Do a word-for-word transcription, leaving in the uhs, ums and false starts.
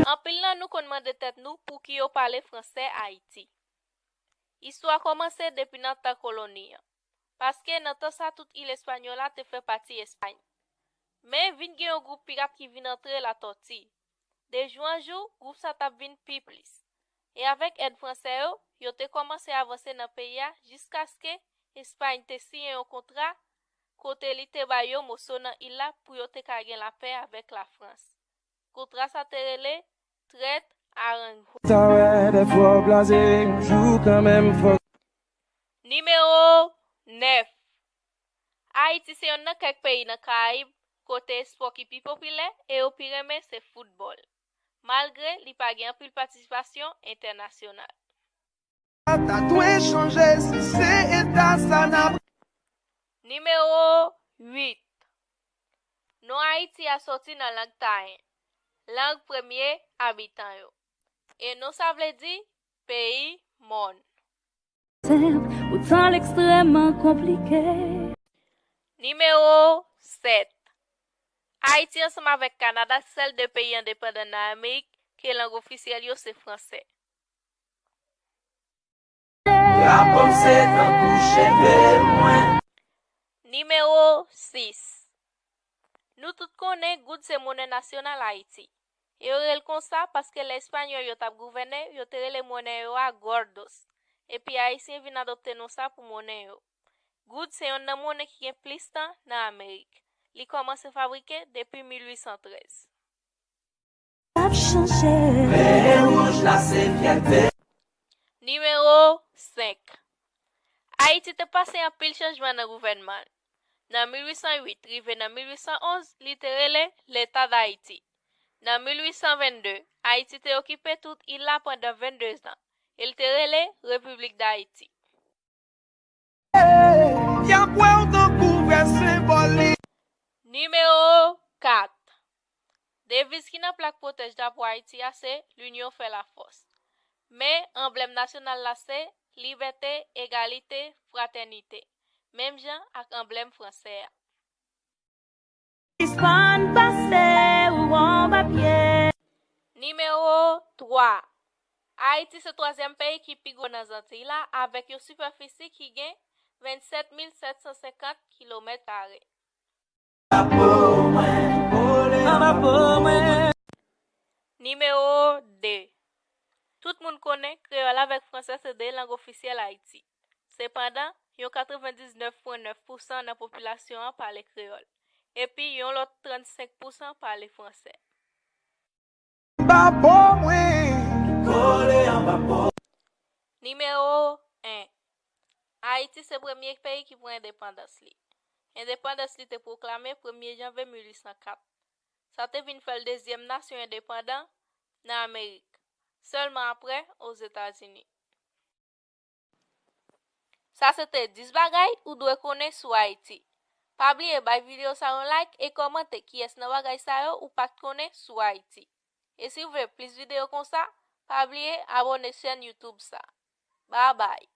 Anpil nan nou konn mande tèt nou pouki yo pale fransè Ayiti. Istwa kòmanse depi nan tan koloni an. Paske nan tan sa tout il Espanyòla te fè pati Espay. Men vin gen yon gwoup pirat ki vin antre Latòti. De jou an jou, gwoup sa t ap vin pi plis. E avèk èd fransè yo, yo te kòmanse avanse nan peyi a jiskaske Espay te siyen yon kontra kote li te ba yo moso nan il la pou yo te ka gen lapè avèk Lafrans. Kontra sa te rele Trait Aranjuez. Sa wè dèfwa w blaze, yon jou kanmenm fòk. Nimewo nèf. Ayiti se yonn nan kèk peyi nan Karayib kote espò ki pi popilè e yo pi renmen se foutbòl, malgre li pa gen anpil patisipasyon entènasyonal. Sa ta dwe chanje si se eta sa n ap. Nimewo uit. Non Ayiti a soti nan lang tayen, lang premye abitan yo. E non sa vle di peyi mòn. Senp, poutan l ekstrèmman konplike. Nimewo sèt. Ayiti ansanm avèk Kanada sèl de peyi endepandan nan Amerik ke lang ofisyèl yo se fransè. Drapo m se tankou cheve mwen. Nimewo sis. Nou tout konnen goud se monnen nasyonal Ayiti. E yo rele l konsa paske lè Espanyòl yo t ap gouvène, yo te rele monnen yo a gordos. Epi Ayisyen vin adopte non sa pou monnen yo. Goud se yonn nan monnen ki gen plis tan nan Amerik. Li kòmanse fabrike depi mil uit san trèz. Ap chanje. Vè e wouj la se fyète. Nimewo senk. Ayiti te pase anpil chanjman nan gouvènman l. Nan mil uit san uit rive nan mil uit san onz, li te rele Leta d Ayiti. Nan mil uit san vennde, Ayiti te okipe tout il la pandan vennde zan, e l te rele Repiblik d Ayiti. Y ap wè w tankou vrè senbòl li. Nimewo kat. Deviz ki nan plak pwotèj drapo Ayiti a se L'union fait la force. Men anblèm nasyonal la se libète, egalite, fratènite, menm jan ak anblèm fransè a. Sispann pase ou anba pye. Nimewo twa. Ayiti se twazyèm peyi ki pi gwo nan Zantiy la avèk yon sipèfisi ki gen vennsèt mil sèt san senkant kilomèt kare. Anba po mwen, kole anba po mwen. Nimewo de. Tout moun konnen kreyòl avèk fransè se de lang ofisyèl Ayiti. Sepandan, yon katrevendiznèf pwen nèf pousan nan popilasyon an pale kreyòl, epi yon lòt trannsenk pousan pale fransè. Anba po mwen, kole anba po. Nimewo en. Ayiti se premye peyi ki pran endepandans li. Endepandans li te pwoklame premye janvye mil uit san kat. Sa te vin fè l dezyèm nasyon endepandan nan Amerik, sèlman apre Ozetazini. Sa se te dis bagay ou dwe konnen sou Ayiti. Pa bliye bay videyo sa yon like e kòmante kiyès nan bagay sa yo ou pa t konnen sou Ayiti. E si w vle plis videyo konsa, pa bliye abòne chèn YouTube sa. Babay!